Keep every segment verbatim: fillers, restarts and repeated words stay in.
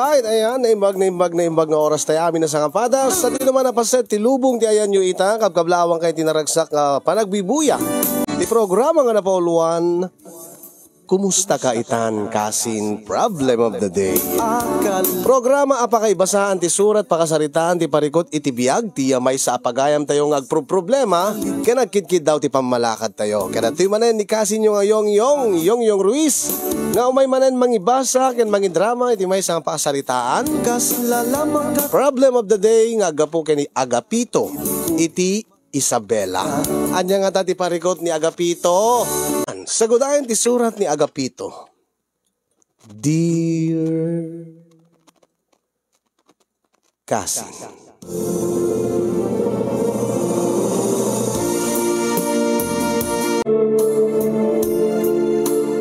Ay, ayan, naimbag, naimbag, naimbag nga oras tayo amin a sangapadas. Sa di naman napaset ti lubong ti ayanyo ita, kabkablaawang kayo ti naragsak nga panagbibuya. Ti programa nga napauluan, Kumusta ka itan, kasin? Problem of the day. Programa a pakaibasaan ti surat pakasaritaan ti parikut iti biag ti maysa a pagayam tayo nga agproproblema ken agkidkiddaw ti pammalakad tayo. Ken adtoy manen ni kasinyo nga Yong Yong, Yong Yong Ruiz, nga umay manen mangibasa ken mangidrama iti maysa nga pakasaritaan. Problem of the day nga aggapu ken ni Agapito iti Isabela. Ania ngata ti parikut ni Agapito? Sagudayen ti surat ni Agapito. Dear Kasin.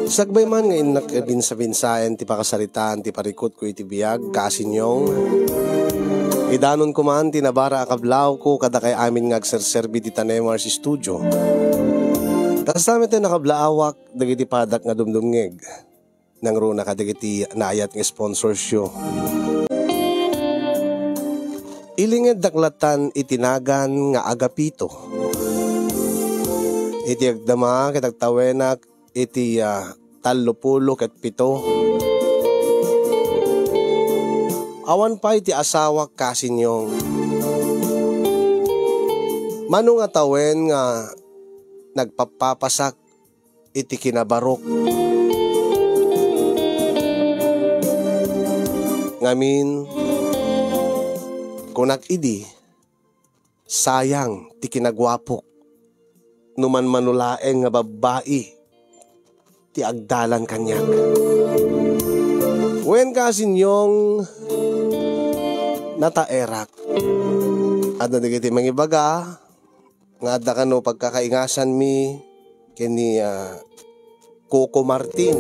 Sakbay man nga innak binsa-binsaen ti pakasaritaan ti parikutko iti biag, kaasinyong, idanonko man ti nabara a kablawko kadakay amin nga agserserbi ti Tanemars Studio. Kasta met ti nakablaawak dagiti padak nga dumdumngeg. Nangruna kadagiti naayat nga sponsorsyo. Ilingeddak latan iti nagan nga Agapito. Iti agdama ket agtawenak iti, ah, tallopulo ket pito. Awan pay ti asawak, kaasinyong. Mano nga tawen nga nagpappapasak iti kinabarok. Ngamin, kunak idi, sayang ti kinaguapok no manmano laeng nga babbai ti agdalan kaniak. Wen, kaasinyong, nataerak. Adda dagiti mangibaga nga adda kano pagkakaingasanmi ken ni, ah, Coco Martin,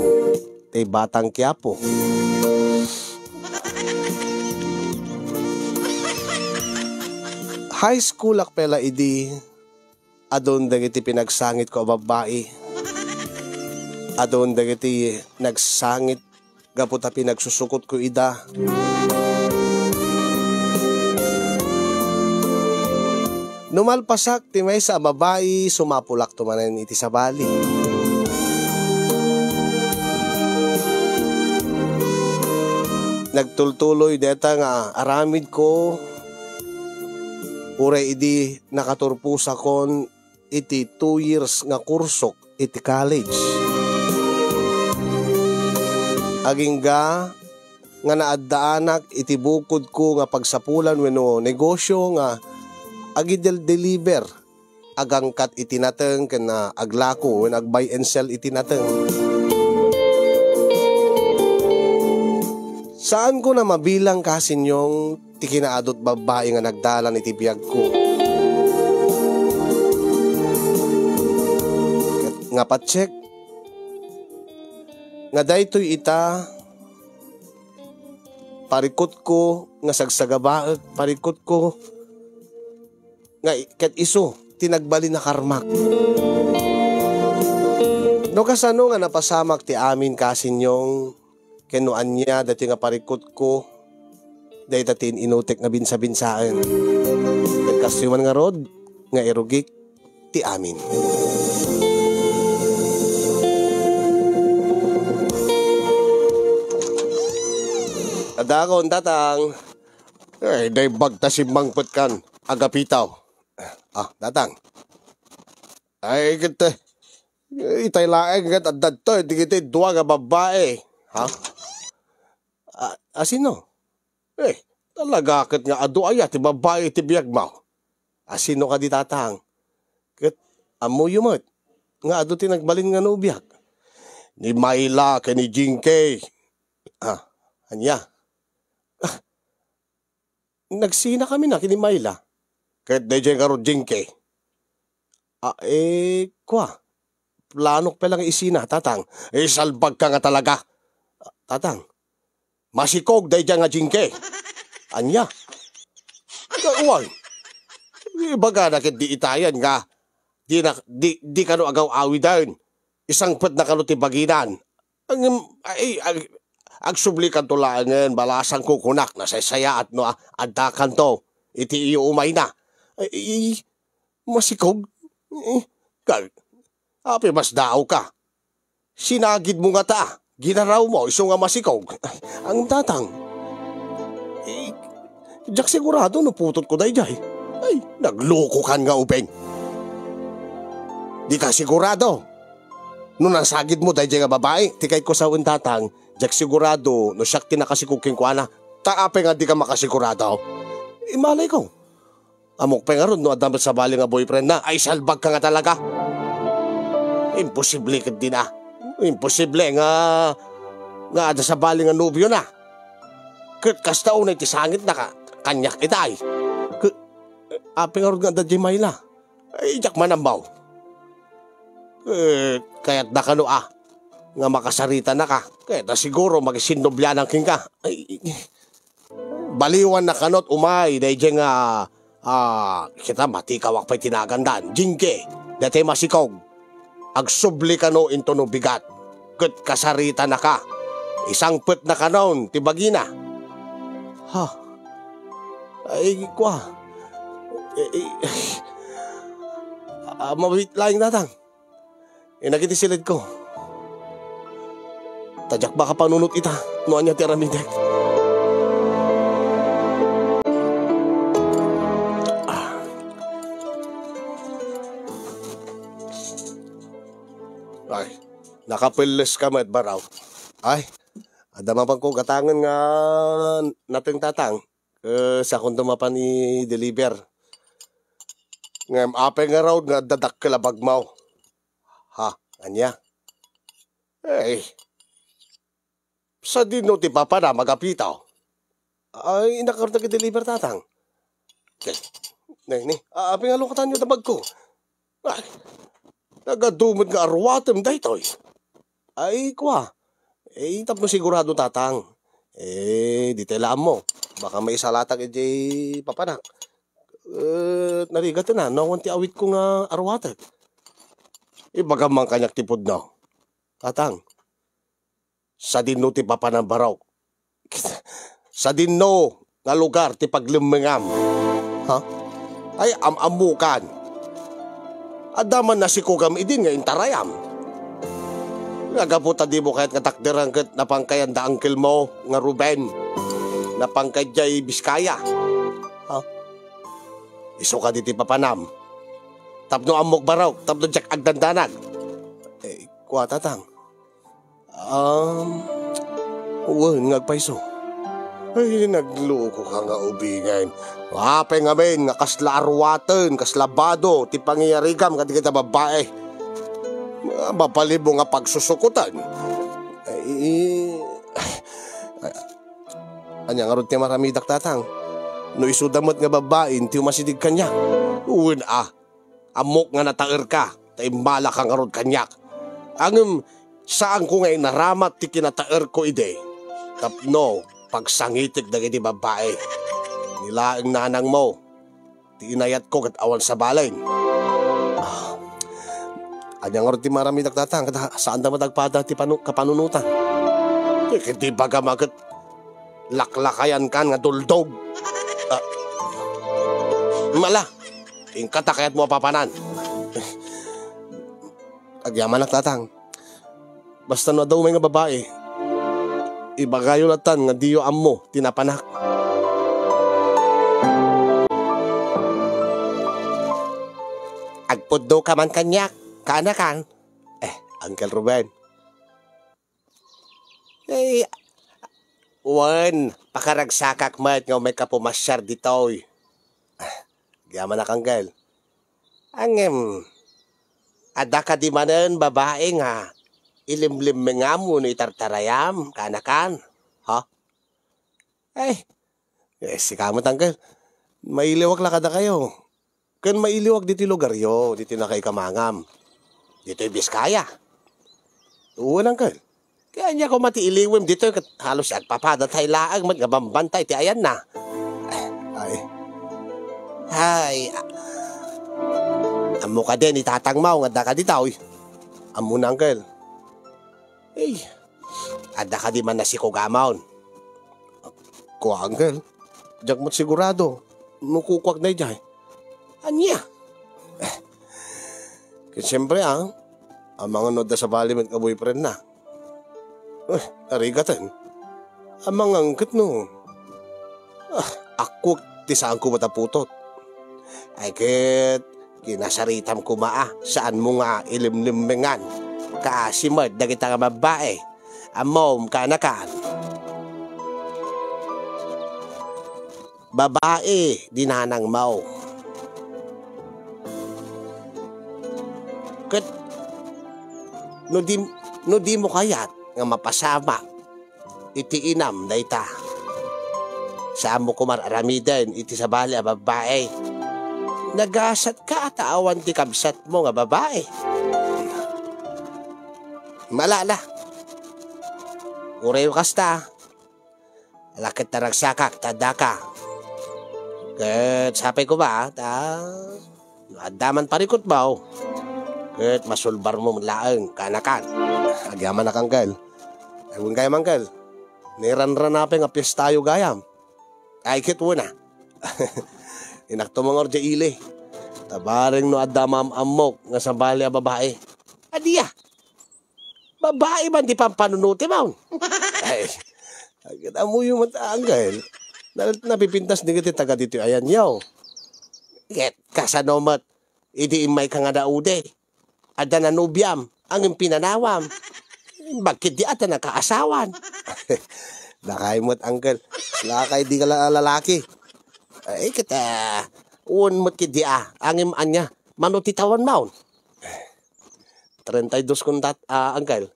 ti Batang Quiapo. High school-ak pay la idi, adun dagiti pinagsangitko a babbai. Adun dagiti nagsangit gapu ta pinagsusukotko ida. No malpasak ti maysa a babai, sumapulakto manen iti sabali. Nagtultuloy dayta nga aramidko, uray idi nakaturposakon iti two years nga kursok iti college. Agingga nga naaddaanak iti bukodko nga pagsapulan wenno negosyo nga agidel-deliver, agangkat iti nateng ken, ah, aglako wenno ag-buy and sell iti nateng. Saanko na mabilang, kaasinyong, ti kinaadut babbai nga nagdalan iti biagko. Ket nga patsek, nga daytoy ita, parikutko nga sagsagabaek, parikutko nga i-, ket isu ti nagbalin a karmak. No kasano nga napasamak ti amin, kaasinyong, ken no ania daytoy nga parikutko, dayta ti in-inutek nga binsa-binsaen. Ket kastoy man ngarud nga irugik ti amin. Adakon, Tatang. Ay, naimbag ta simmangpet kan, Agapito. Ah, Tatang. Ay, ket, eh, itay laeng ket adda ditoy dagiti dua nga babbai. Ha? A-, asino? Eh, talaga ket nga adu aya ti babbai iti biagmo? Asino kadi, Tatang? Ket ammoyo met nga adu ti nagbalin nga nobiak? Ni Myla ken ni Jinky. Ah, ania? Ah, nagsinakamin a ken ni Myla. Ket daydiay ngarud, Jinky. Ah, eh, kua, planok pay la nga isina, Tatang. Isalbagka nga talaga. Tatang, masikog daydiay nga Jinky. Ania? Wen, ibagana ket di itayen nga di na, di, di kano agaw-awiden. Isangpetna kano ti baginan. Ang, ay, ay, Agsublikanto laengen, balasang kukunak, nasaysayaat no a-, addakanto iti iyo umayna. Ay, masikog? Eh, kag-, apay masdaawka? Sinagidmo ngata, ginarawmo, isu nga masikog. Ang tatang. Eh, diak sigurado no putotko daydiay. Ay, naglokokan nga ubing. Dika sigurado. No nasagidmo daydiay nga babai, ti kayatko sawen, tatang, diak sigurado no siak ti nakasikog kenkuana. Ta apay nga dika makasigurado? Imalayko. Ammok pay ngarud no adda met sabali nga boyfriend na. Ay, salbag ka nga talaga. Imposible ket di na. Imposible nga, nga adda sabali nga nobio na. Ket kasta unay ti sangit na ka, kaniak itay. Ket, apay ngarud nga adda di Myla? Ay, diak man ammo. Eh, kayatda kano a, nga makasaritanaka. Kayatda siguro makisinnobyanan kenka. Ay, baliwanna kanot umay, daydiay nga, ah, kita, matikawak pay ti nagandan. Jinke, daytoy masikog. Agsubli kano intono bigat. Ket kasaritanaka. Isangpetna kanon ti bagina. Ha? Ay, kua. Eh, eh, ah, mawit laeng, tatang. Inagid ti silidko. Ta diak makapanunot ita no ania ti aramidek. Ah. Ay, nakapelles ka met, Baraw. Ay, adda mapanko gatangen nga nateng, tatang. Eh, sakonto mapan i-deliver. Ngem apay ngarud nga adda dakkel a bagmo? Ha, ania? Eh, sadino ti papanam a gapito? Ay, innak ngarud nga i-deliver, tatang. Okay. Ne, ne. Ah, apay nga lukatanyo ta bagko? Ay, nagadu met nga aruatem daytoy. Ay, kua. Eh, tapno sigurado, tatang. Eh, ditoy la ammo. Baka maisalatak idiay papanak. Eh, narigat na, no, awan ti awitko nga aruatek. Ibagam man kaniak ti pudno. Tatang, sadino ti papanam, Baraw? Sadino nga lugar ti paglemmengam? Ha? Ay, am-ammokan. Adda man nasikogam idin nga intarayam. Nga gapu ta dimo kayat nga takderan ket napan kayan da angkelmo nga Ruben. Napan kay diay Biskaya. Ha? Isu kadi ti papanam. Tapno ammok, Baraw, tapno diak agdandanag. Eh, kua, tatang. Um, wen nga agpayso. Ay, nagluko ka nga ubingen. Apay ngamin nga kasla aruaten, kasla bado ti pangiyarigam kadagiti babai. Mapalimo nga pagsusukotan. Ay, ania ngarud ti maramidak, tatang? No isuda met nga babain ti umasideg kaniak. Wen a, Ammok nga nataerka, ta immalaka ngarud kaniak. Ngem saanko nga inaramat ti kinataerko idi tapno pagsangitek dagiti babbai. Ni laeng nanangmo ti inayatko ket awan sabalen. Ah, ania ngarud ti maramidak, tatang, ket ha-, saanda met agpada ti panu-, kapanunotan. Ket di bagam a ket laklakayankan nga duldog. Ah, mala, Inka ta kayatmo a papanan. Agyamanak, tatang. Basta no adda umay nga babai, ibagayo latan nga diyo ammo ti napanak. Agpudno ka man kaniak, kaanakan? Eh, Uncle Ruben. Eh, wen, pakaragsakak met nga umayka pumasiar ditoy. Ah, agyamanak, Uncle. Ngem, adda kadi manen babai nga ilimlimmengam wenno itartarayam, kaanakan? Ha? Ay, eh, sika met, Uncle. Mailiwak la kadakayo. Ken mailiwak ditoy lugaryo, ditoy nakaikamangan. Ditoy Biskaya. Wen, Uncle. Kaya ania koma ti iliwem ditoy ket halos agpapadatay laeng met nga bambantay ti ayanna. Ay. Ay. Ammo kadi ni tatangmo nga adda ka ditoy? Ammona, Uncle. Ay. Adda kadi man nasikugamon? Kua, Uncle. Diak met sigurado no kukuak daydiay. Ania? Ket siempre, ah, amangan no adda sabali met nga boyfriend na. Eh, arigaten. Amangan ket no. Ah, akkuak ti saanko met a putot. Ay ket, kinasaritam koma a, saanmo nga ilimlimmengan. Kaasi met dagita nga babbai. Ammom, kaanakan. Babai di nanangmo. Ket no di, no dimo kayat nga mapasamak iti inam dayta, saanmo koma aramiden iti sabali a babbai. Nagasatka ta awan ti kabsatmo nga babai. Malala. Uray kasta, ala ket naragsakak ta addaka. Ket sapay koma, ta no adda man parikutmo, ket masulbarmo met laeng, kaanakan. Agyamanak, Uncle. Ay, wen gayam, Uncle. Nairanranapen nga piestayo gayam. Ay, ket wen a. Inakto mangor diay ili. Ta bareng no adda maam-ammok nga sabali a babai. Ania? Babai man ti pampanunotem, aw? Ay, agad amuyo met, Uncle. Na, napipintas dagiti taga ditoy ayanyo. Ket kasano met idi immayka nga naudi? Adda nanobiam, ngem pinanawam. Bagkit di adda nakaasawan. Dakay met, Uncle. Lakay di ka la-, lalaki. Ay, ket, ah, wen met ketdi a, ngem ania, mano ti tawenmon? Treinta y dos kuntat, ah, Uncle.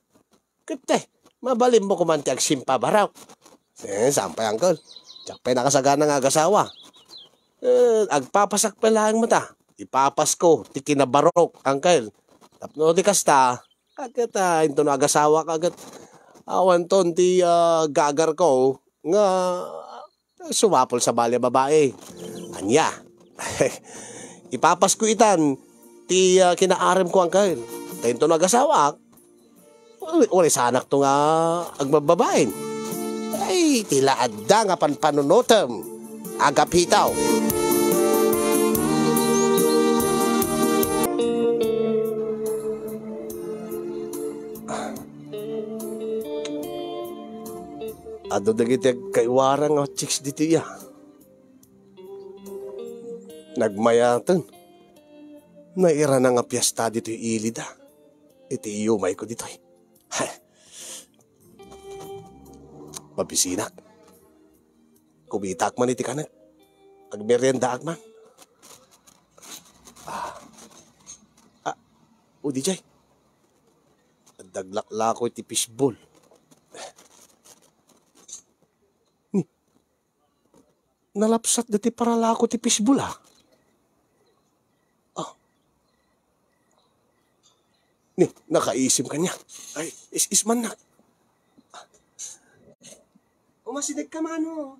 Ket, eh, mabalinmo koman ti agsimpabarok. Eh, saan pay, Uncle? Diak pay nakasagana nga agasawa. Eh, agpapasak pay laeng met a. Ipapasko ti kinabarok, Uncle. Tapno di kasta, ket, ah, intono agasawak, ket awanton ti, ah, gagarko nga sumapul sabali a babai. Ania? Ipapasko itan ti, ah, kinaaremko, Uncle. Ta intono agasawak, uri-, urisanakto nga agbabbabain. Ay, ti la adda nga panpanunotem, Agapito. Adu dagiti agkaiwara nga chicks ditoy a. Nagmayaten. Nairana nga piesta ditoy ilida. Iti iyumayko ditoy. Mabisinak. Kumitak man iti kanek. Agmeriendaak man. Ah. Ah. O, di jay. Adda aglaklako iti fishball. Ni, nalapsat dati paralako ti fishball, ah. Ah. Ni, nakaisim kaniak. Ay, is-, ismannak. Umasidegka, mano.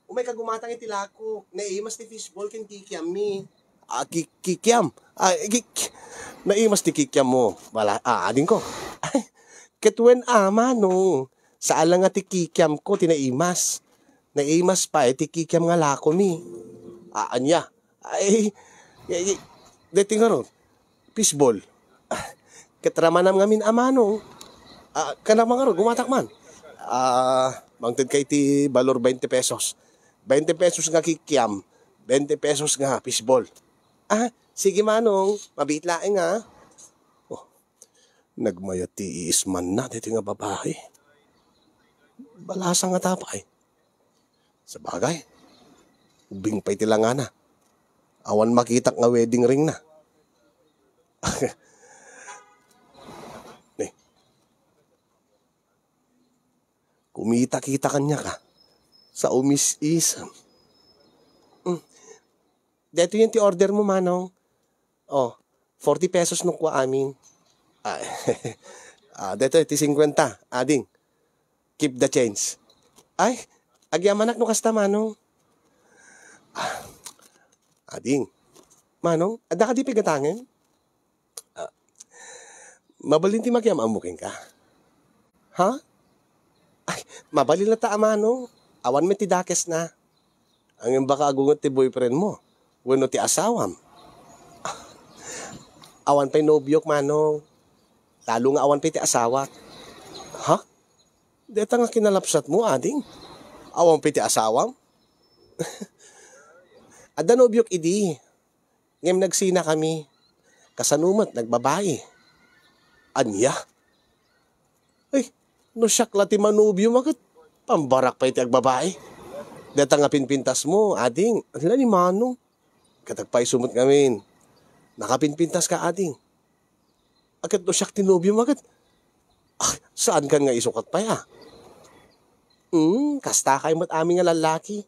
Umayka gumatang iti lako. Naimas ti fishball ken kikiammi. Ah, ki-, kikiam. Ah, ki-, ki-, naimas ti kikiammo. Wala, ah, adingko. Ay, ket wen a, mano. Saan la nga ti kikiamko ti naimas. Naimas pay ti kikiam nga lakomi. Ah, ania? Ay, ay, ay, deti ngarud. Fishball. Ah, ket ramanam ngamin a mano. Ah, kanak man ngarud, gumatak man. Ah, mangted ka iti balor bainte pesos. Bainte pesos nga kikiam, bainte pesos nga fishball. Ah, sige, manong. Mabiit laeng, ah. Oh, nagmayat ti iismanna deti nga babai. Balasa nga tapay. Sabagay, ubing pay ti langana. Awan makitak nga wedding ring na. Ni, kumita-kita kaniak a. Sa umis-isem. Mm. Daytoy ti order mo, manong. Oh, forty pesos no kua amin. Ah, ah, daytoy ti singkwenta, ading. Keep the change. Ay, agyamanak no kasta, manong. Ah, ading. Manong, adda kadi pay gatangen? Ah, mabalin ti makiam-ammo kenka. Ha? Ay, mabalin latta a manong. Awan met ti dakesna. Ngem baka agunget ti boyfriend mo wenno ti asawam. Awan pay nobiok, manong. Lalo nga awan pay ti asawak. Ha? Deta nga kinalapsatmo, ading? Awan pay ti asawam? Adda nobiok idi. Ngem nagsinakami. Kasano met, nagbabai. Ania? Ay, no siak la ti manobiom a ket pambarak pay ti agbabai. Deta nga pinpintasmo, ading, adda ni manong. Ket agpayso met ngamin. Nakapinpintaska, ading. A ket no siak ti nobiom a ket, ah, saankan nga isukat pay a. Hmm, kasta kayo met amin nga lallaki.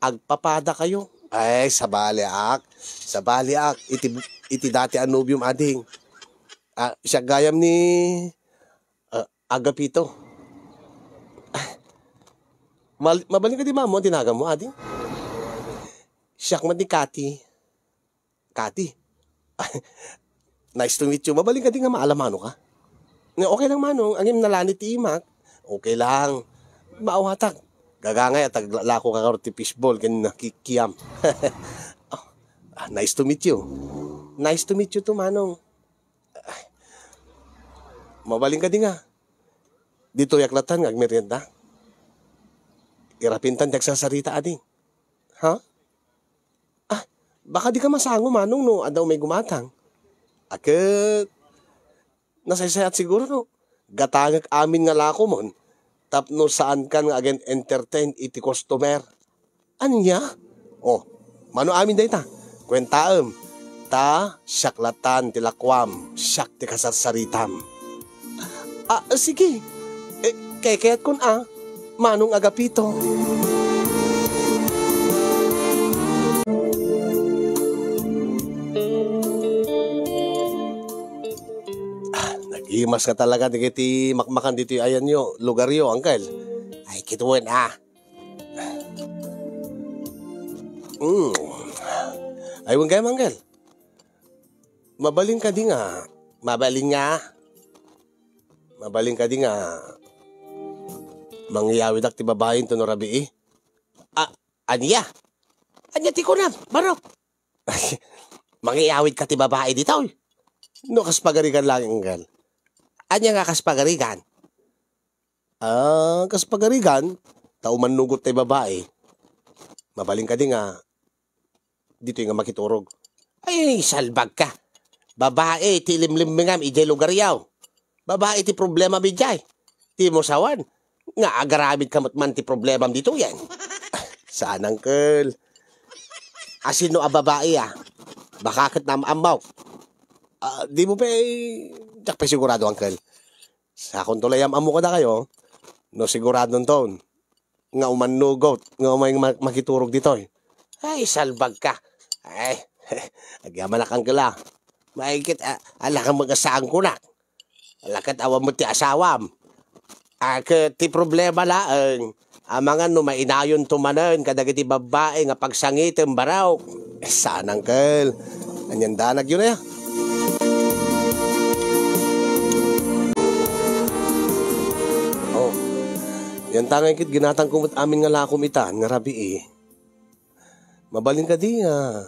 Agpapadakayo. Ay, sabaliak. Sabaliak. Iti, iti dati a nobiom, ading. Ah, siak gayam ni, ah, Agapito. Ah, mal-, mabalin kadi, manong, ti naganmo, ading? Siak met ni Kati. Kati. Nice to meet you. Mabalin kadi nga maalamanoka? Nga okay lang, manong, ngem nalanit ti imak. Okay lang. Maawatak. Gagangay a taglako ka karo ti fishball ken nakikiam. Ah, nice to meet you. Nice to meet you too, manong. Ay. Mabalin kadi nga. Ditoyak latta nga agmerienda. Irapintan ti agsarsarita, ading. Ha? Ah, baka di ka masango, manong, no adda umay gumatang. A ket, nasaysayaat siguro, no? Gatangek amin nga lakomon, tapno saankan nga agen-entertain iti customer. Ania? Oh, mano amin dayta? Kuentaem. Ta, siak latan ti lakuam, siak ti kasarsaritam. Ah, sige. Eh, kaykayatkon a, Manong Agapito. Ah, nag-imas nga talaga dagiti makmakan ditoy ayanyo, lugaryo, uncle. Ay, kitaem a. Mm. Ay, wen gayam, uncle. Mabalin kadi nga, mabalin nga, mabalin kadi nga, mangiyawidak ti babaen to no rabii? Ah, ania? Ania ti kunam, barok? Mangiawid ka ti babae ditoy? No kas pagarigan lang, uncle. Ania nga kas pagarigan? Ah, kas pagarigan, ta umannugot tay babae. Mabalin kadi nga, ditoy nga makiturog. Ay, salbag ka. Babae ti limlimmingam idiay lugaryo. Babae ti problema idiay. Dimo sawen nga agaramid ka met man ti problemam ditoyen. Saan, uncle. Asino a babae a? Baka ket naam-ammok. Ah, dimo pay, diak pay sigurado, uncle. Sakonto la am-ammo kadakayo, no siguradonton nga umannugot nga umay ma-, makiturog ditoy. Ay, salbag ka. Ay, agyamanak, uncle a. Maikit a, ala ka magasaan kunak. Ala ket awan met ti asawam. A ket ti problema laeng, amangan no mainayonto manen kadagiti babbai nga pagsangitem, barok. Eh, saan, uncle. Anian danagyo na ya? Oh, yanta ngay ket ginatangko met amin nga lakom itan nga rabii. Mabalin kadi nga,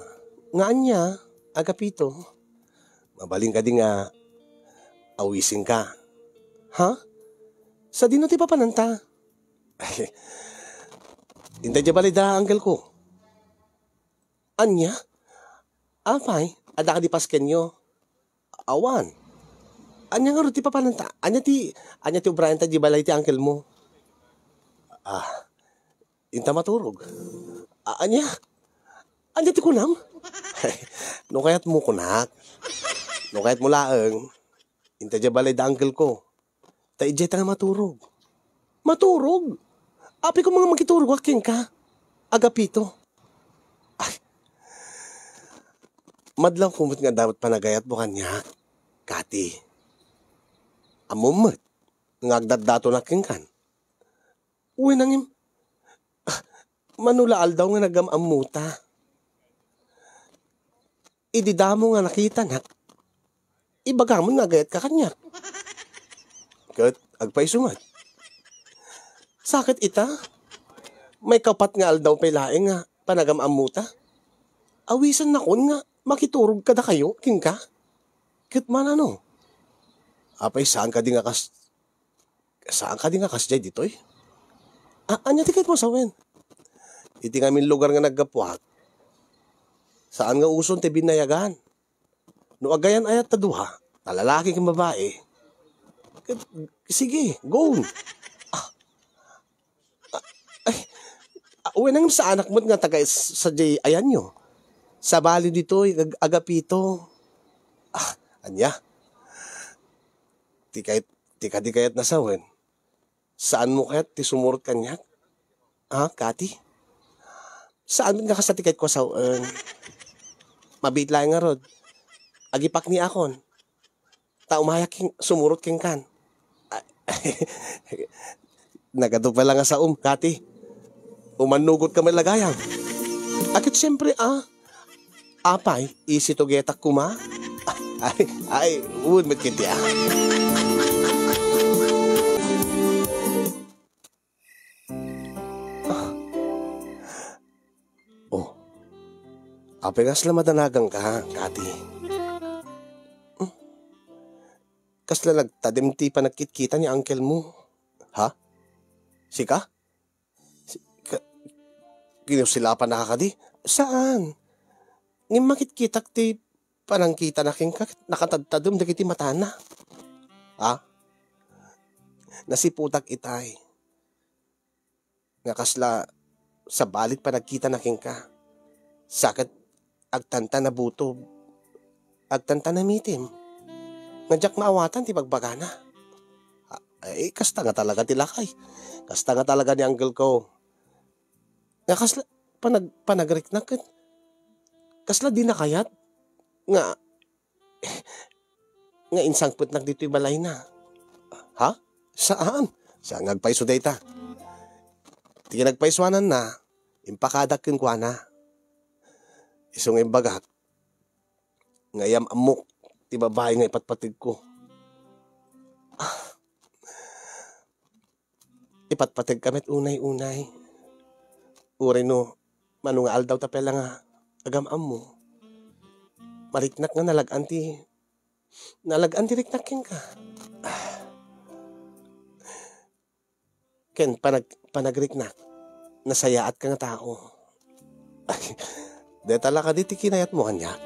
nga ania, Agapito? Mabalin kadi nga awisenka? Ha? Sadino ti papananta? Intay diay balay da, uncle ko. Ania? Apay, adda kadi paskenyo? Awan. Ania ngarud ti papananta? Ania ti, ania ti ubrayanta diay balay ti uncle mo? Ah, inta maturog. A-, ania? Ania ti kunam? No kayatmo, kunak. No kayatmo laeng, inta diay balay da uncle ko. Ta idiay ta nga maturog. Maturog? Apay ko nga makiturog kenka, Agapito. Ay. Madlawko met nga dapat panagayatmo kaniak, Kati. Ammom met nga agdaddatonak kenkan. Wen, ngem, ah, mano la aldaw nga nagam-ammota. Idi damo nga nakitanak, ibagam nga agayatka kaniak. Ket agpayso met. Saket ita, maikapat nga aldaw pay laeng nga panagam-ammota. Awisennakon nga makiturog kadakayo kenka. Ket manano? Apay, saan kadi nga kas-, saan kadi nga kasdiay ditoy? A-, ania ti kayatmo sawen? Iti ngamin lugar nga naggapuak, saan nga uson ti binayagan. No agayan-ayat ta dua, ta lalaki ken babai, ket, sige, go. Ah, ah, ay, ah, wen, ngem saanak met nga taga s-, sadiay ayanyo. Sabali ditoy, ag-, agapito. Ah, ania? Ti kayat, ti kadi kayat na sawen? Saanmo kayat ti sumurot kaniak? Ha, Kati? Saan met nga kasta ti kayatko a sawen? Mabiit laeng ngarud. Agipakniakon. Ta umayak ken-, sumurot kenkan. Ay, nagadu pay la nga saom, Kati. Umannugotka met la gayam. A ket siempre, a. Apay, isi to getak koma? Ay, ay, wen met ketdi, a. Oh. Apay, kasla madanaganka, Kati? Hmm? Kasla nagtadem ti panagkitkita ni uncle mo? Ha? Sika? Si-, ka-, kinussilapannaka kadi? Saan? Ngem makitkitak ti panangkitana kenka, nakatadtadem dagiti matana. Ha? Nasiputak itay nga kasla sabali ti panagkitana kenka. Saket agtantan a butob, agtantan a mitim, nga diak maawatan ti bagbagana. A-, ay, kasta nga talaga ti lakay. Kasta nga talaga ni uncle ko. Nga kasla panag-, panagriknak ket kasla dina kayat nga, nga insangpetnak ditoy balayna. Ha? Saan? Saan nga agpayso dayta? Ti kinagpaysuananna, impakadak kenkuana. Isu nga imbagak nga iyam-ammok ti babai nga ipatpategko. Ah, ipatpategka met unay-unay. Uray no mano nga aldaw ta pay la nga agam-ammo. Mariknak nga nalag-an ti, nalag-an ti riknak kenka. Ken panag-, panagriknak, nasayaatka nga tao. Deta la kadi ti kinayatmo kaniak?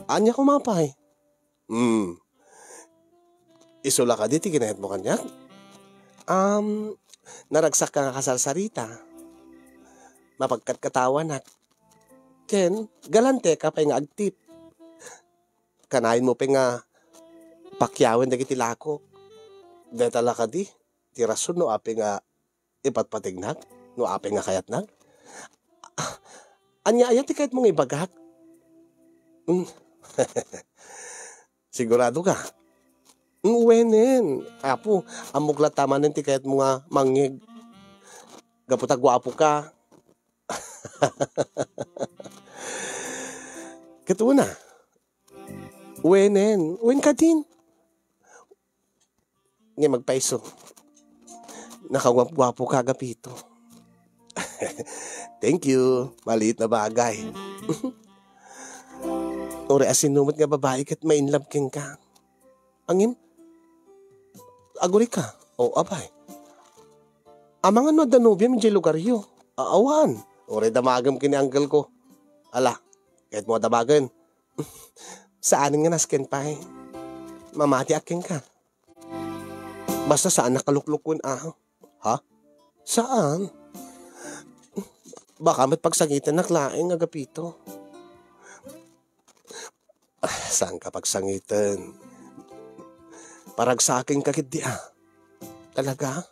Ania koma pay? Hmm. Isu la kadi ti kinayatmo kaniak? Um, naragsakka nga kasarsarita. Mapagkatkatawanak. Ken, galanteka pay nga agtip. Kanayon mo pay nga pakiawen dagiti lakok. Deta la kadi ti rason no apay nga ipatpategnak, no apay nga kayatnak? Ah, ania aya ti kayatmo nga ibagak? Mm. Sigurado ka? Mm, wenen, Apo, ammok latta manen ti kayatmo nga mangngeg. Gapu ta guapo ka. Ket una, wenen, wen kadin. Ngem agpayso. Nakaguapguapo ka, agapito. Thank you. Maliit na bagay. Uray a sino met nga babai ket ma-inlove kenka. Ngem, agurika. O, apay. Amangan no adda nobiam idiay lugaryo. A-, awan. Uray damagem ken ni uncle ko. Ala, kayatmo a damagen. Saanen nga nasken pay. Mamatiak kenka. Basta saan a kaluklukoen, a. Ha? Saan? Baka met pagsangitennak laeng, agapito. Ah, saanka pagsangiten? Paragsakenka ketdi, a. Talaga?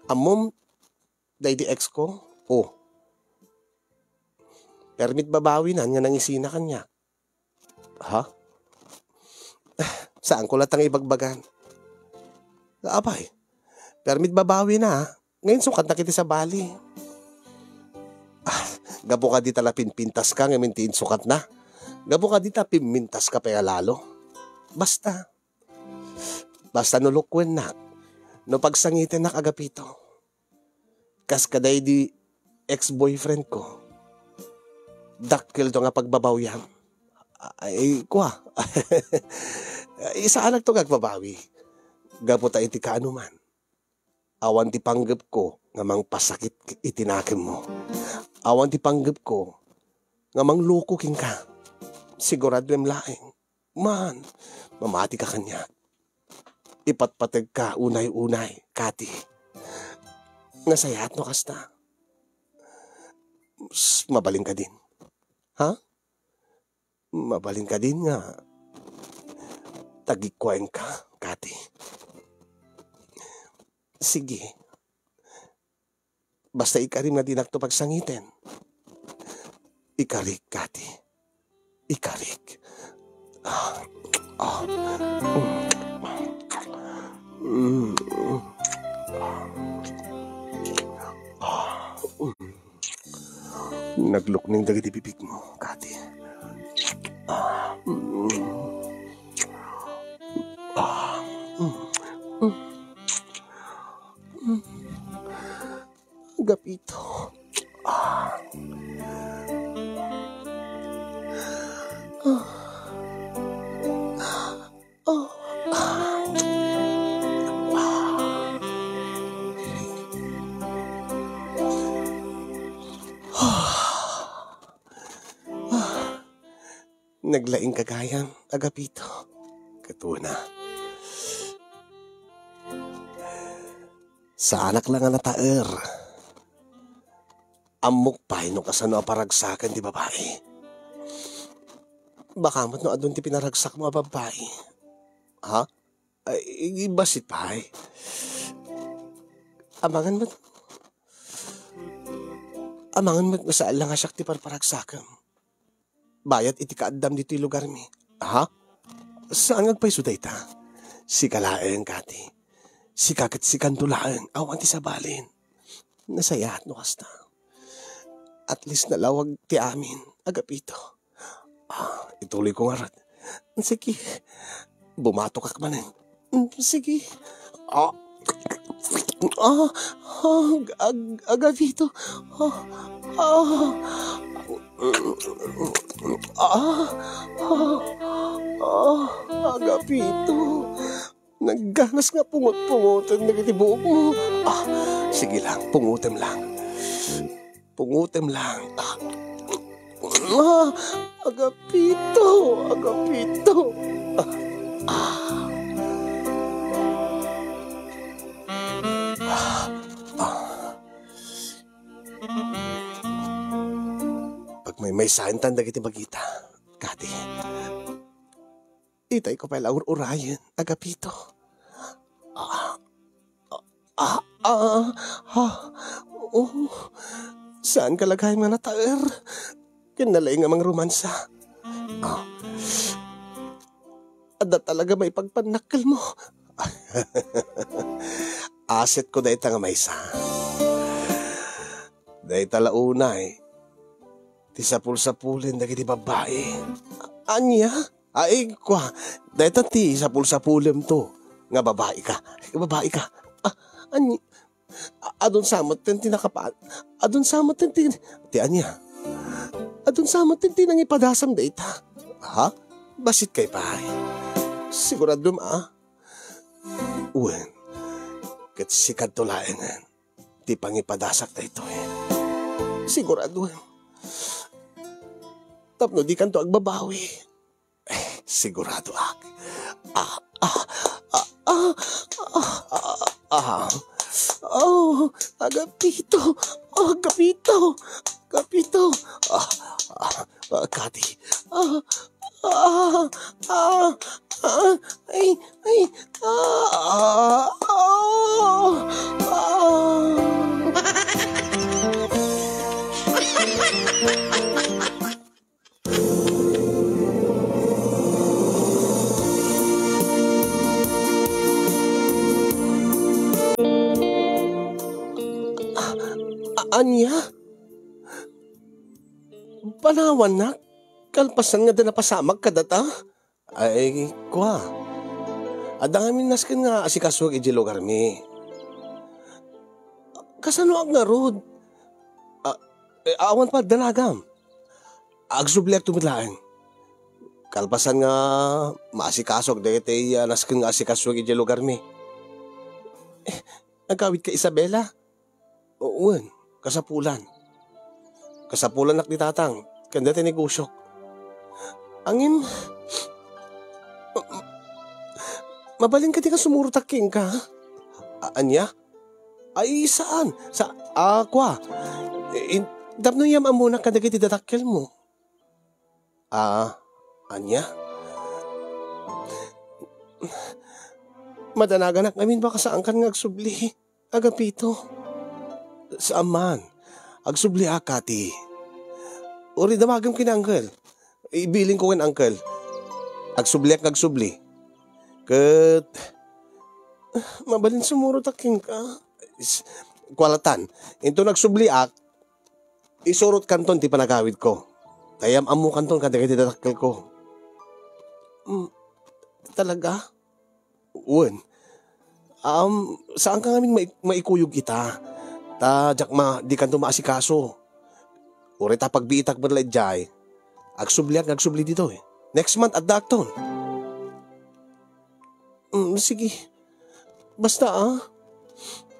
Ammom, daydi ex ko? O. Permi ti babawinan nga nangisina kaniak. Ha? Saanko latta nga ibagbagan. Apay, permi ti babawina, a. Nga insukatnak iti sabali. Ah, gapu kadi ta la pinpintaska ngem inti insukatna. Gapu kadi ta pimmintaska pay a lalo. Basta. Basta no lukuennak, No pagsangitennak, Agapito, kas kadaydi ex-boyfriend ko, dakkelto nga pagbabawiam. Ay, kua. Isaanakto nga agbabawi. Gapu ta iti kaanoman, awan ti panggepko nga mangpasakit iti nakemmo. Awan ti panggepko nga mangloko kenka. Siguraduem laeng. Man, mamatika kaniak. Ipatpategka unay-unay, Kati. Nasayaat no kasta. S-, mabalin kadin. Ha? Mabalin kadin nga tagikuenka, Kati. Sige. Basta ikarim nga dinakto pagsangiten. Ikarik, Kati. Ikarik. Ah, ah, mm. Mm. Ah, mm. Naglukning dagiti bibigmo, Kati. Ah, mm. Ah, mm. Mm. Mm. Agapito. Ah. Ah. Ah. Ah. Naglaing ka gayam, Agapito. Ket una, saanak la nga nataer. Ammok pay no kasano a paragsaken ti babai. Baka met no adun ti pinaragsakmo a babai. Ha? Ay, bassit pay. Amangan met, amangan met nga saan la nga siak ti parparagsakem. Bayat iti kaaddam ditoy lugarmi. Ha? Saan nga agpayso dayta? Sika laeng, Kati. Sika ket sikanto laeng, awan ti sabalin. Nasayaat no kasta. At least nalawag ti amin, Agapito. Ah, ituloy ko ngarud. Sige, bumatokak manen. Mm, sige. Ah, ah, ah, ag-, ag-, Agapito. Ah, ah, ah, ah, ah, Agapito. Nagganas nga pungot-pungoten dagiti buokmo. Ah, sige lang, pungotem lang. Pungotem lang. Ah, ah, Agapito, Agapito. Ah, ah. Ah, ah. Pagmaymaysaentan dagiti bagita, Kati. Itay ko pay la ur-urayen, Agapito. Ah, ah, ah, ah, ah, oh, saan ka la gayam nga nataer? Ken nalaing nga mangromansa. Ah, adda talaga maipagpannakkelmo. Asetko dayta nga maysa. Dayta la unay ti sapulsapulen dagiti babbai. Ania? Ay, kua, dayta ti sapulsapulemto nga babaika. Babaika. Ah, ani, a-, adun sa metten ti nakapa-, adun sa metten ti, ti ania? Adun sa metten ti nangipadasam dayta. Ha? Bassit kay pay. Siguraduem a? Wen, ket sikadto laengen ti pangipadasak daytoy. Siguraduem. Tapno dikanto agbabawi. Siguradoak. Ah, ah, ah, ah, ah, ah, ah. Oh, Agapito, Agapito, Agapito. Ah, ah, ah, Kati. Ah, ah, ah, ah, ay, ay, ah, ah, ah. A-, ania? Panawannak? Kalpasan nga adda napasamak kadata? Ay, kua. Adda ngamin nasken nga asikasoek idiay lugarmi. Kasanoak ngarud? A, eh, awan pay danagam. Agsubliakto met laeng. Kalpasan nga maasikasok dagiti, ah, nasken nga asikasoek idiay lugarmi. Eh, agawidka, Isabela? Wen, kasapulan. Kasapulanak ni Tatang ken dayta ti negosiok. Ngem, mabalin kadi nga sumurotak kenka? A-, ania? Ay, saan. Sa, ah, kua. In-, tapno iyam-ammonak kadagiti dadakkelmo. Ah, ania? Madanaganak ngamin, baka saankan nga agsubli, Agapito. Saan man. Agsubliak, Kati. Uray damagem ken Uncle. Ibilinko ken Uncle. Agsubliak nga agsubli. Ket, mabalin sumurotak kenka. Is-, kualatan. Inton agsubliak, isurotkanton ti panagawidko. Ta iyam-ammokanton kadagiti dadakkelko. Mm, talaga? Wen. Um, saanka ngamin mai-, maikuyog ita. Ta diak ma-, dikanto maasikaso. Uray ta pagbiitak met la idiay, agsubliak nga agsubli ditoy. Next month, addaakton. Mm, sige. Basta, ah.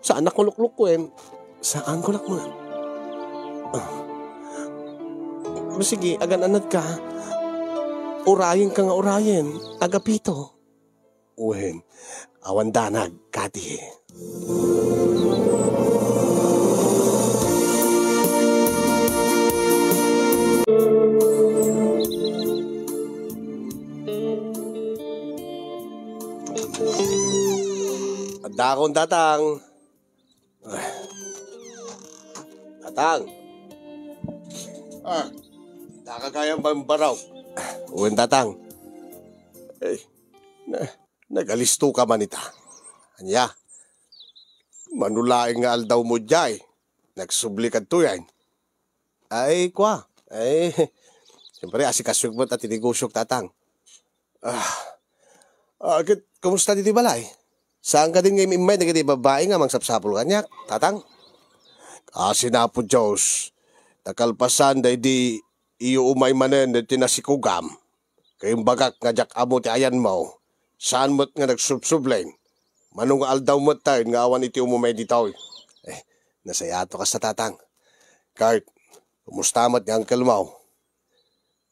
Saanak nga luklukken. Saanko lakman. Ah. Sige, agan-anadka. Urayenka nga urayen, Agapito. Wen, awan danag, Kati. Addaakon, Tatang. Tatang. Ah, nakagayam ba ang baraw? Wen, Tatang. Eh, na, nagalisto ka man ita. Ania? Mano laeng nga aldawmo diay? Nagsubli kadto yan. Ay, kua. Ay, siyempre, asikasoek met ti negosiok, Tatang. Ah, ah, ket, kumusta ditoy balay? Saan ka din nga im-immay dagiti babai nga mangsapsapul kaniak, Tatang? Kasin Apo Dios, ta kalpasan daydi iyo umay manen ti nasikugam. Kaimbagak nga diak ammo ti ayanmo, saan met nga nagsubsublen. Mano nga aldaw metten nga awan iti umumay ditoy. Eh, nasayaat no kasta, Tatang. Kurt, kumusta met nga uncle mo?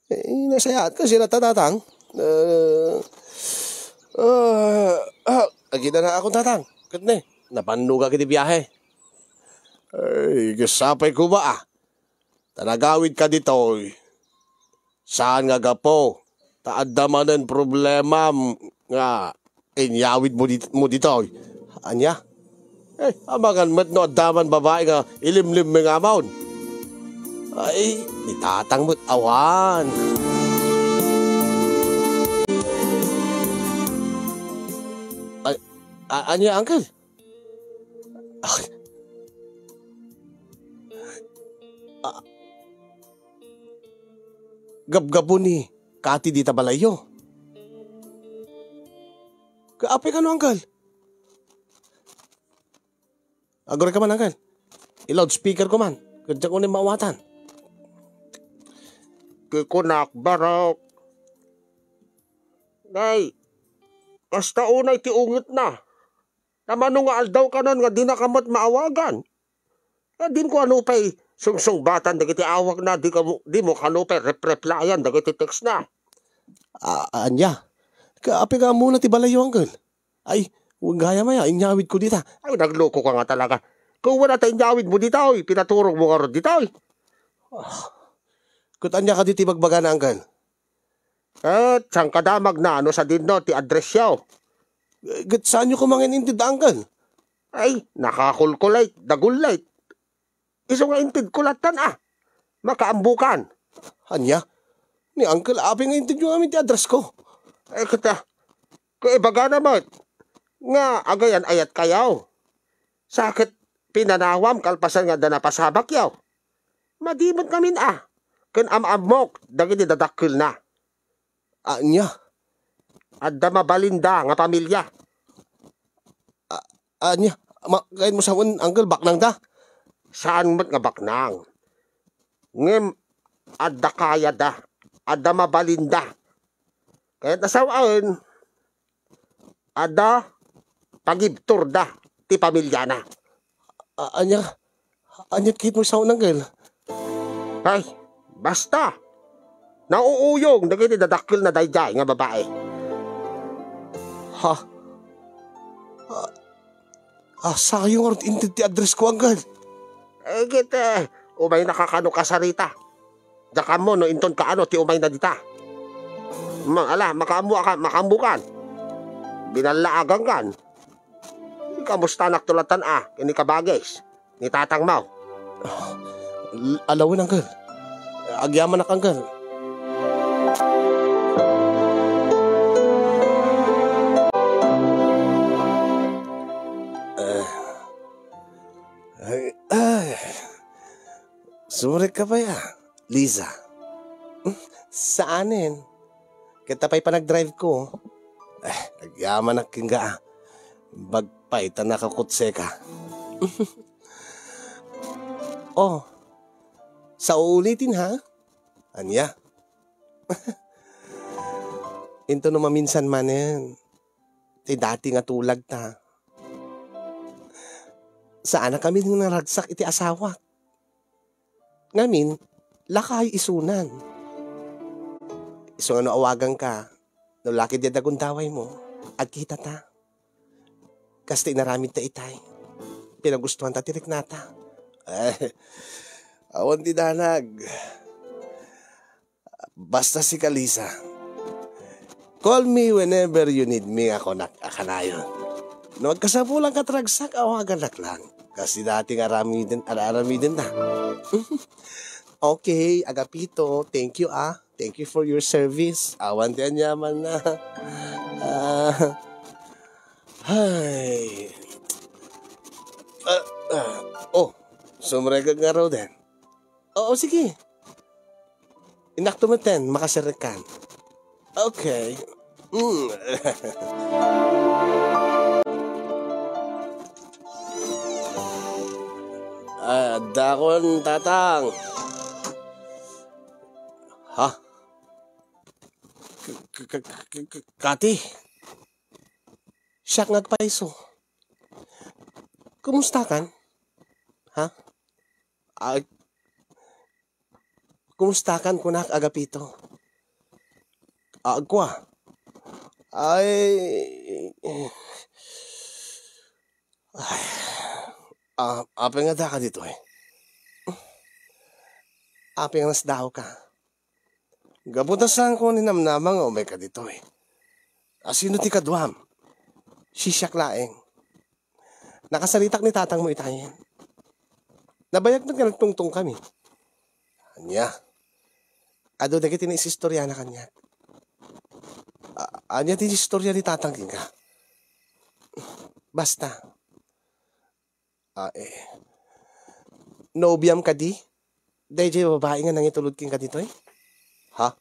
Eh, nasayaat kasi la, Tatang. Eh, ah, ah, agidanaakon, Tatang. Ket ne, napannogak iti biahe. Ay, kasapay ko ba, ah? Ta nagawidka ditoy, saan nga gapu ta adda manen problemam nga inyawidmo dit-, mo ditoy. Ania? Eh, amangan met no adda man babai nga ilimlimmi nga amon. Ay, ni Tatang met awan. Ay, a-, ania, Uncle? Ay. Ah. Gabgabu ni Kati dita balayyo. Ka-, apay kano, Uncle? Aguray ka man, Uncle. I-loudspeaker ko man. Ket diak unay maawatan. Kukunak, Barok. Nay, kasta unay ti ungitna. Ta mano nga aldaw kanon nga dinaka met maawagan? Adinko kano pay sungsungbatan dagiti awagna, dika mo, dimo kano pay repreplayan dagiti textna. A-, ania? Ka-, apay nga ammona ti balayyo, Uncle? Ay, gayam aya, inyawidko dita. Ay, naglokoka nga talaga. Kua ta inyawidmo ditoy, pinaturogmo ngarud ditoy. Ah, ket ania kadi ti bagbagana, Uncle? Ket saan kadamagna no sadino ti addressyo? Eh, ket saanyo koma nga in-inted, Uncle? Ay, nakakulkulate, dagulate. Isu nga intedko lattan, a. Makaammokan. Ania? Ni Uncle, apay nga intedyo ngamin ti addressko? Eh, ket, a, kaibagana met nga agayan-ayatkayo. Sa ket pinanawam kalpasan nga adda napasabakyo. Madi met ngamin, a, ken am-ammok dagiti dadakkelna. Ania? Adda mabalinda nga pamilia. A-, ania? Ma-, kainmo sawen, Uncle, baknangda? saan met nga baknang. Ngem adda kayada, adda mabalinda. Kayatna sawen, adda pagibturda ti pamilyana. A-, ania, ania ti kayatmo sawen, Uncle? Ay, basta. Nauuyong dagiti dadakkelna daydiay nga babai. Ha? A-, a, sayo ngarud inted ti address ko, Uncle. Eh, ket, eh, umaynaka kano kasarita. Diak ammo no inton kaano ti umayna dita. Ma-, ala, makaammoka, makaammokan. Binallaagankan. Kamustanak tulatan a, ken ni kabagis, ni tatangmo? L-, alawen, Uncle. Agyamanak, Uncle. Eh, ay, ay. Sumrekka pay a, Liza? Hmm, saanen. Ket apay panagdrive ko? Eh, agyamanak kenka a. Bagpay ta nakakutseka. Oh, sa uulitin, ha? Ania? Inton no maminsan manen, ti dati nga tulagta. Saanak amin nga naragsak iti asawak. Ngamin, lakay isunan. Isu nga no awaganka, no lakay di adda gundawaymo, agkitata. Kas ti inaramidta itay, pinagustuanta ti riknata. Eh, awan ti danag. Basta sika, Liza. Call me whenever you need me, a kunak a kanayon. No agkasapulanka ti ragsak, awaganak lang. Kas ti dati nga aramiden, ar-aramidenta. Okay, Agapito, thank you, ah. Thank you for your service. Awan ti aniamanna. Ah. Hay. Ah, ah. Oh, sumrekka ngaruden. Oo, sige. Inakto metten, makasirrekkan. Okay. Mm. Ah, dakon, Tatang. Ha? K-, k-, k-, k-, k-, Kati? Siak nga agpayso. Kumustakan? Ha? Ay, kumustakan, kunak, Agapito? Agkua. Ay, ay, a-, apay nga daka ditoy? Apay nga nasdaawka? Gapu ta saanko ninamnama nga umayka ditoy. A, sino ti kaduam? Siak laeng. Nakasaritak ni tatangmo itayen. Nabayag met nga nagtungtong kami. Ania? Adu dagiti naisistoriana kaniak. A-, ania ti istorya ni tatang kenka? Basta. Ah, eh. Nobiam kadi? Daydiay babai nga nangitulod kenka ditoy? Ha?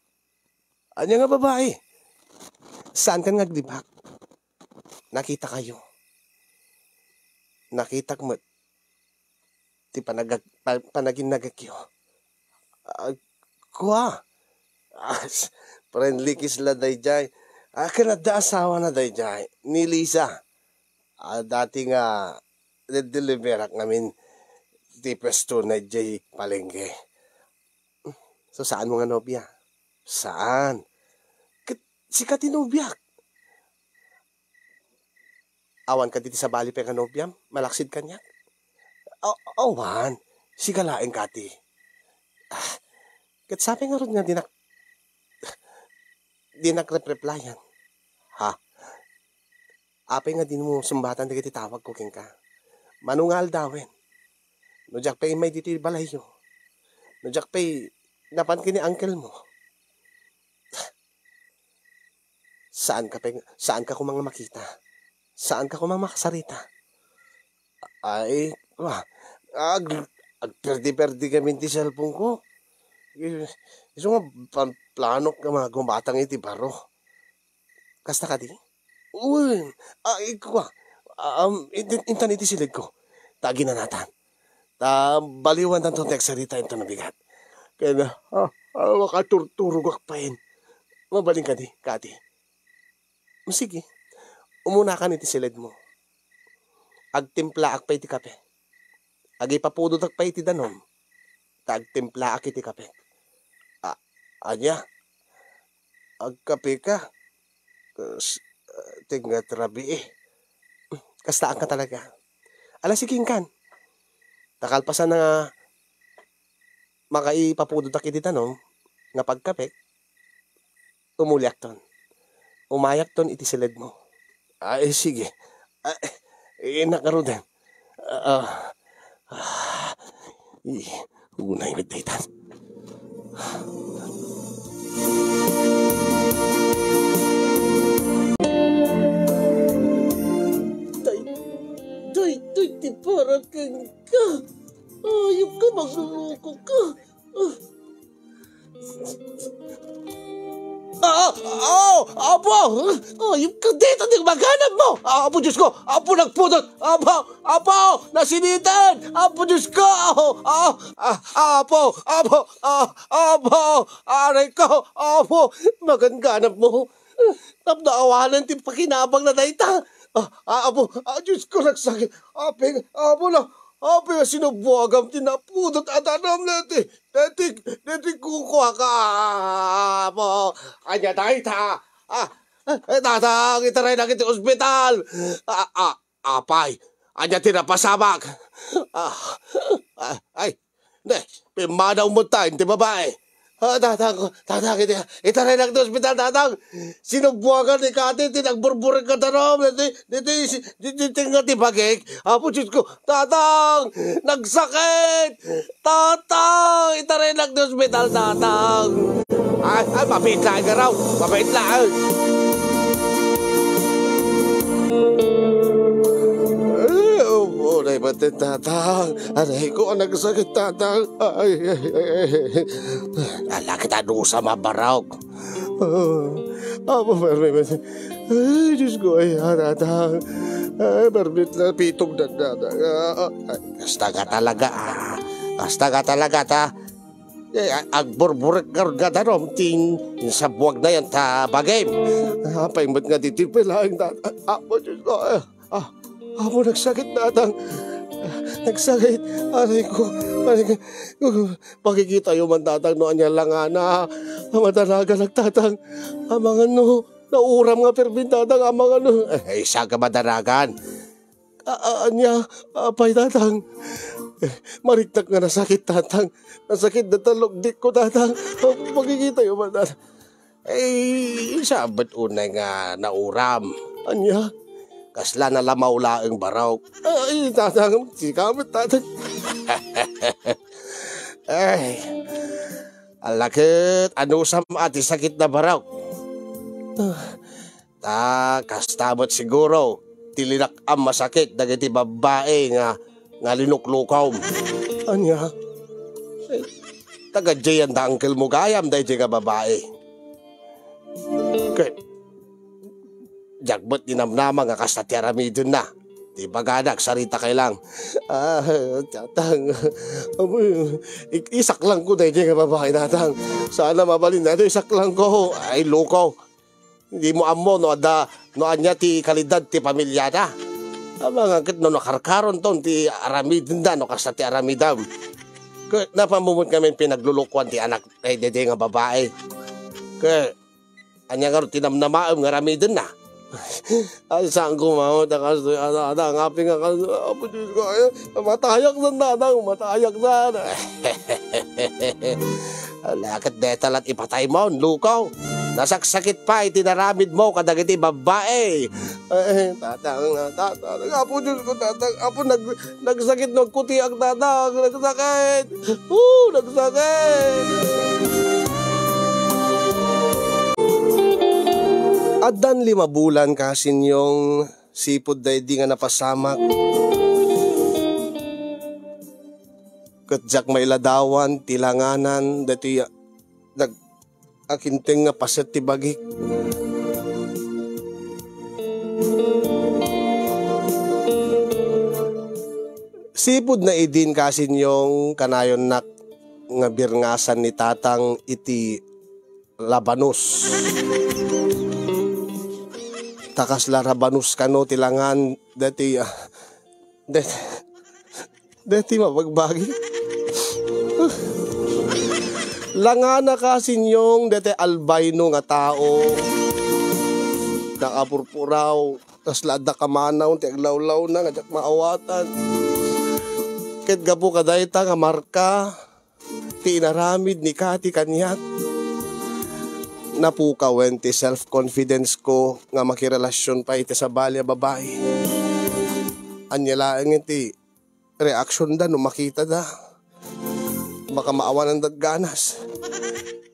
Ania nga babai? Saankan nga aglibak? Nakitakayo. Nakitak met ti panagag-, pa-, panaginnagakyo. Ah, kua. As, friendly kiss la daydiay. Ah, ken adda asawana daydiay, ni Lisa. Ah, dati nga, dideliverak ngamin ti pwesto na idiay palengke. So, saanmo nga nobia? Saan? Ket sika ti nobiak. Awan kadi ti sabali pay nga nobiam, malaksid kaniak? A-, awan, sika laeng kadi. Ah, ket sapay ngarud nga dinak, dinak repreplayan. Ha? Apay nga dimo sungbatan dagiti tawagko kenka? Mano nga aldawen? No diak pay immay ditoy balayyo. No diak pay napan ken ni uncle mo. Saanka pay, saanka koma nga makita. Saanka koma nga makasarita. Ay, ah, ag-, agperdi-perdi ngamin ti cellphone ko. Eh, isu nga pan-, planok nga magumatang iti baro. Kasta kadi? Wen, ay, kua, um, in-, intan iti sileg ko. Ta aginanatan. Ta baliwananto ti agsarita inton nabigat. Ken, ah, ah, makaturturogak payen. Mabalin kadi, Kati? Sige, umunakan iti siledmo. Agtimplaak pay iti kape. Agipapudotak pay iti danum, ta agtimplaak iti kape. A-, ania? Agkapeka? Kas-, ah, tingat rabii. Kastaanka talaga. Ala, sige, inkan. Ta kalpasan nga makaipapudotak iti danum nga pagkapek, umuliakton. Umayakton iti siledmo. Ay, sige. Ay, innak ngaruden. Ah, ah, i-, unay met daytan. Day, daytoy ti para kenka. Ayup ka, magluluko ka. Ah, ah, Apo! Ayup ka, dita di maganap mo! Apo, Diyos ko! Apo, nagpudot! Apo! Apo! Nasinitan! Apo, Diyos ko! Ah, ah, Apo! Apo! Ah, Apo! Aray ko! Apo! Maganganap mo! Tapno awanen ti pakinabang na dayta! Ah, ah, Apo! Ah, Diyos ko, nagsakit! Aping! Apo na! Aping, sinubuagam ti napudot a danum na ti Deti, deti kukuaka, Apo. Ania dayta? Ah, eh, Tatang, itaraynak iti ospital. Ah, ah, apay, ania ti napasamak? Ah, ah, ay, ne, pimmanaw met ta iti babai. Ah, Tatang, Tatang, iti, itaraynak iti ospital, Tatang. Sinubuagan ni Kati ti nagburburek nga danum, deti, deti, deti, deti nga ti bagik. Apo Diyos ko, Tatang! Nagsakit! Tatang! Itaraynak ti ospital, Tatang! Ay, ay, mabitla, ay, garaw! Mabitla, ay! Ay, upo na ibat ti Tatang. Aray ko, nagsakit, Tatang. Ay, ay, ay, ay. Ala, kita dusa mabarok. Ah, Apo, permi, permi. Ay, Diyos ko, ay, ah, Tatang. Ay, permi, napitog na, Tatang. Ah, ah, ay. Kasta ka talaga, ah. Kasta ka talaga, ta. Eh, a-, agburburek nga danum, tin, tin sabuag na yan, ta, bagim. Apay met nga ditoy pelaeng, Tatang. Apo, Diyos ko, ah. Ah, Apo, nagsakit, Tatang. Nagsakit. Aray ko, aray ko. Pakikitayo man, Tatang, no ania langana. Madaragan, Tatang. Amangan no nauram nga permi, Tatang. Amangan no. Eh, saan ka madaragan? A-, a-, ania, apay, Tatang? Eh, mariknak nga nasakit, Tatang. Nasakit dayta lugdikko, Tatang. Pakikitayo man, Tatang. Eh, sabet unay nga nauram. Ania? Kasla nalamaw laeng barok. Ay, Tatang, sika met, Tatang. Ay, ala ket, anusam a ti sakit na barok. Ah. Ta, kasta met siguro, ti linak-am a sakit dagiti babbai nga nga linuklukom. Ania? Eh, taga diay da uncle mo gayam daydiay nga babai. Ket, diak met ninamnama nga kasta ti aramidenna. Ti ibagana, agsarita kay lang. Ah, Tatang, amoy, ik-, isaklangko daydiay nga babai, Tatang. Sana mabalin na, isaklangko. Ay, loko. Dimo ammo no adda, no ania ti kalidad ti pamiliada. Amangan ket no nakarkaronton ti aramidenda no kasta ti aramidem. Ket napammumot ngamin pinaglulukoan ti anak, eh, dede nga babai. Ket ania ngarud ti namnamaem nga aramidenna? Ay, saan ko mamut a kastoy, ada, ada, nga api nga kastoy, Apo Diyos ko, ay, matayak san, Tatang, matayak san. Ala, ket deta lat ipatay mo, lukaw. Nasaksakit pay ti naramid mo kadagiti babbai. Eh, Tatang, Tatang, Apo Diyos ko, Tatang, Apo, nag-, nagsakit no agkutiak, Tatang, nagsakit. Uh, nagsakit. Addan lima bulan, kasinyong, sipud daydi nga napasamak. Ket diak mailadawan ti langanan daytoy a-, nag-, akinteng nga paset ti bagik. Tipudna idin, kasinyong, kanayonnak nga birngasan ni Tatang iti rabanus. Ta kasla rabanus kano ti langan dati, ah, dat-, dati mabagbagi. Langana, kasinyong, dati albino nga tao. Nakapurpuraw. Kasla adda kamanaw ti aglawlawna nga diak maawatan. Ket gapu kadayta nga marka ti inaramid ni Kati kaniak, napukawen ti self-confidence ko nga makirelasyon pay iti sabali a babai. Ania laeng ti reaksionda no makitada? Baka maawananda ganas.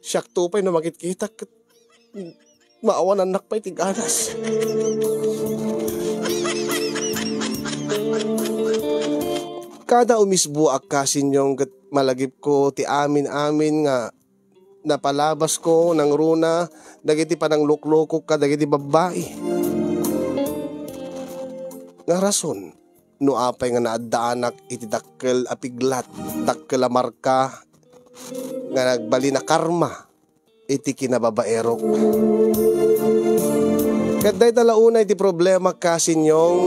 Siakto pay no makitkitak ket maawanannak pay ti ganas. Kada umisbuak, kasinyong, ket malagipko ti amin-amin nga napalabasko nangruna dagiti panangluklukok kadagiti babbai. Nga rason no apay nga naaddaanak iti dakkel a piglat, dakkel a marka nga nagbalin a karma iti kinababaerok. Ket dayta la unay ti problema, kasinyong,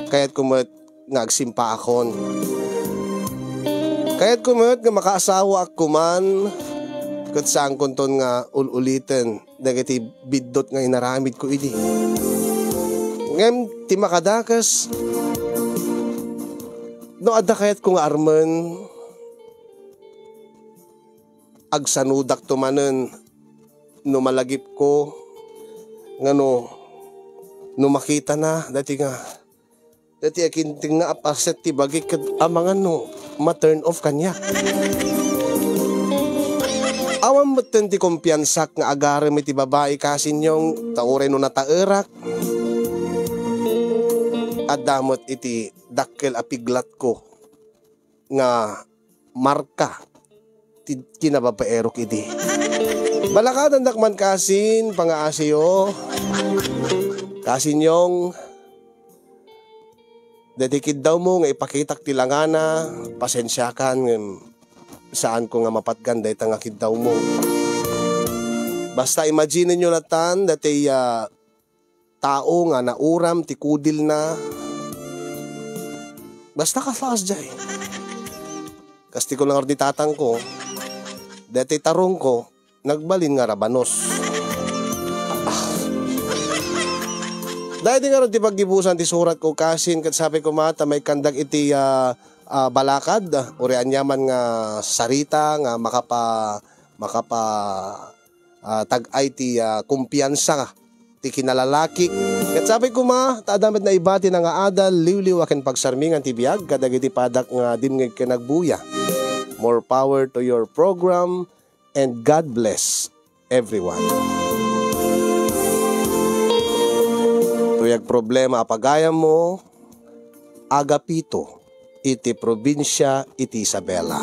kayatko met nga agsimpaakon. Kayatko met nga makaasawaak koman, ket saankonton nga ul-uliten dagiti biddut nga inaramidko idi. Ngem ti makadakes, no adda kayatko nga armen, agsanudakto manen no malagipko nga no, no makitana dati nga, dati akinting nga apaset ti bagik ket amangan no ma-turn off kaniak. Awan metten ti kumpiansak nga agarem iti babai, kasinyong, ta uray no nataerak, adda met iti dakkel a piglatko nga marka ti kinababaerok idi. Balakadandak man kasin, pangaasiyo. Kasinyong, daydi kiddawmo nga ipakitak ti langana, pasensiakan, ngem saanko nga mapatgan dayta nga kiddawmo. Basta imaginenyo latan, daydi, ah, tao nga nauram ti kudilna. Basta kasla kasdiay. Kas ti kunana ngarud ni tatangko, daytoy tarungko, nagbalin nga rabanos. Ah. Daytoy ngarud ti paggibusan ti suratko, kasin, ket sapay koma ta maikkandak iti, ah, ah, balakad, ah, uray aniaman nga sarita nga makapa-, makapa-, ah, tag-ay ti, ah, kumpiansa ti kinalalakik. Ket sapay koma, ta adda met naibati nga adal, liwliwa ken pagsarmingan ti biag kadagiti padak nga dimngeg ken agbuya. More power to your program, and God bless everyone. Tuyag problema a pagayammo, Agapito, iti probinsia iti Isabela.